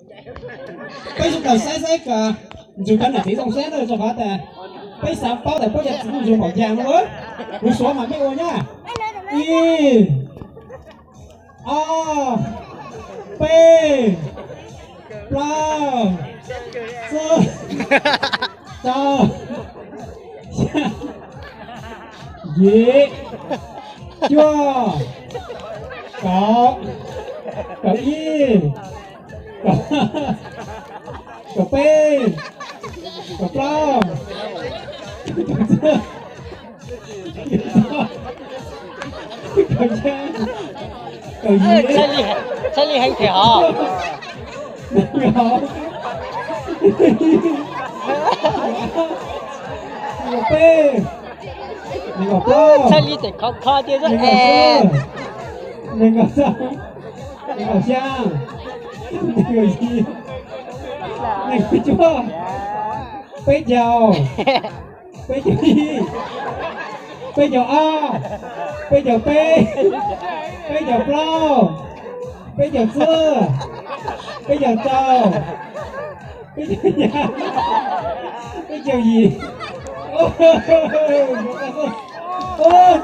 Peb sawv daws saib saib kom ntsug cov niam txiv zoo siab na, rau qhov tias peb xav paub tias peb cov txiv ntsug npaum cas no. Kuv suav mas mej ua nyab. Ib, ob, peb, plaub, tsib, rau, xya, yim, cuaj, kaum, kaum ib, kaum peb, kaum plaub, kaum yim, txhaj li heev thiab hov. Nees nkaum peb, nees nkaum plaub, txhaj li tes khov kho tiag, nees nkaum xya, nees nkaum yim, nees nkaum cuaj, peb caug, peb caug ib, peb caug ob, peb caug peb, peb caug plaub, peb caug tsib, peb caug rau, peb caug xya, peb caug yim.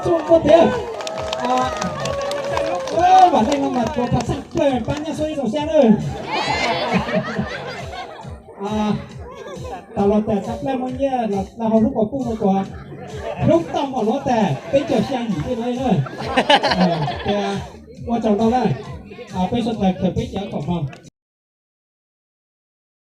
Tsuj koj tiag. Vam Leej no mas tuav tag txhaj plaws, pab nyob sub ib zoo siab nawb. Tas los tas txhaj plaws muaj nyiaj los hauv hlub quas puj no tuav, hlub tau npaum no tas peb caug xya yim tej no na. Ces ua tsaug ntau na, peb sawv daws khaws peb cov kaum hmo.